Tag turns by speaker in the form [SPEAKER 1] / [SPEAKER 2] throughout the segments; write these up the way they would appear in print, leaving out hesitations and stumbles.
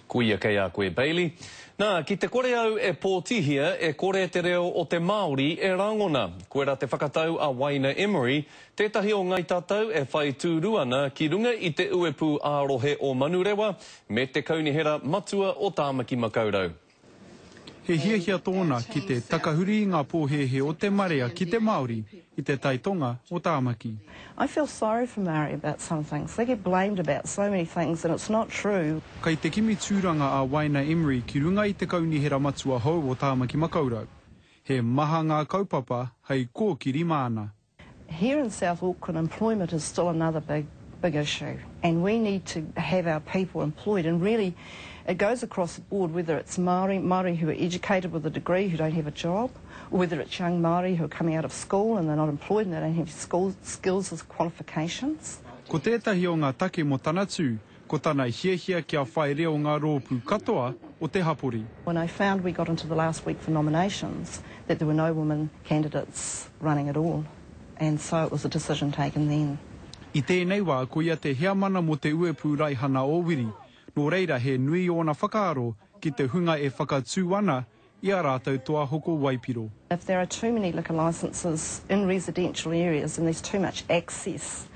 [SPEAKER 1] Koia kei a koe Bailey. Nā, ki te kore au e pōtihia, e kore te reo o te Māori e rangona. Koira te whakatau a Waina Emery, tētahi o Ngai Tatau e whai tūru ana ki runga i te uepū ā-rohe o Manurewa me te Kaunihera Matua o Tāmaki Makaurau.
[SPEAKER 2] He hiahia tōna ki te takahuri i ngā pōhēhē o te marea ki te Māori i te tai tonga o Tāmaki.
[SPEAKER 3] I feel sorry for Māori about some things. They get blamed about so many things and it's not true.
[SPEAKER 2] Kei te kimi tūranga a Waina Emery ki runga i te Kaunihera Matua hou o Tāmaki Makaurau. He maha ngā kaupapa hei kōkiri māna.
[SPEAKER 3] Here in South Auckland employment is still another big big issue and we need to have our people employed and really it goes across the board whether it's Māori, Māori who are educated with a degree who don't have a job or whether it's young Māori who are coming out of school and they're not employed and they don't have school skills as qualifications.
[SPEAKER 2] Ko tētahi o ngā take mō tana tū, ko tana hiahia kia whai reo ngā rōpū katoa o te hapori.
[SPEAKER 3] When I found we got into the last week for nominations that there were no women candidates running at all and so it was a decision taken then.
[SPEAKER 2] I tēnei wā koia te heamana mō te uepū raihana o Wiri, nō reira he nui ōna whakaaro ki te hunga e whakatū ana i ā rātou toa hoko waipiro.
[SPEAKER 3] If there are too many liquor licences in residential areas and there's too much access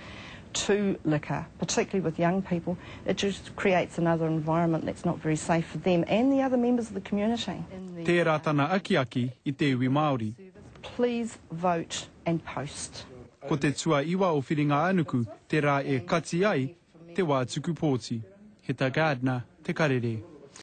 [SPEAKER 3] to liquor, particularly with young people, it just creates another environment that's not very safe for them and the other members of the community.
[SPEAKER 2] Tērā tana akiaki i te iwi Māori.
[SPEAKER 3] Please vote and post.
[SPEAKER 2] Ko te tuaiwa o Whiringa-a-nuku te rā e kati ai te wā tuku pōti. Heta Gardner, Te Karere.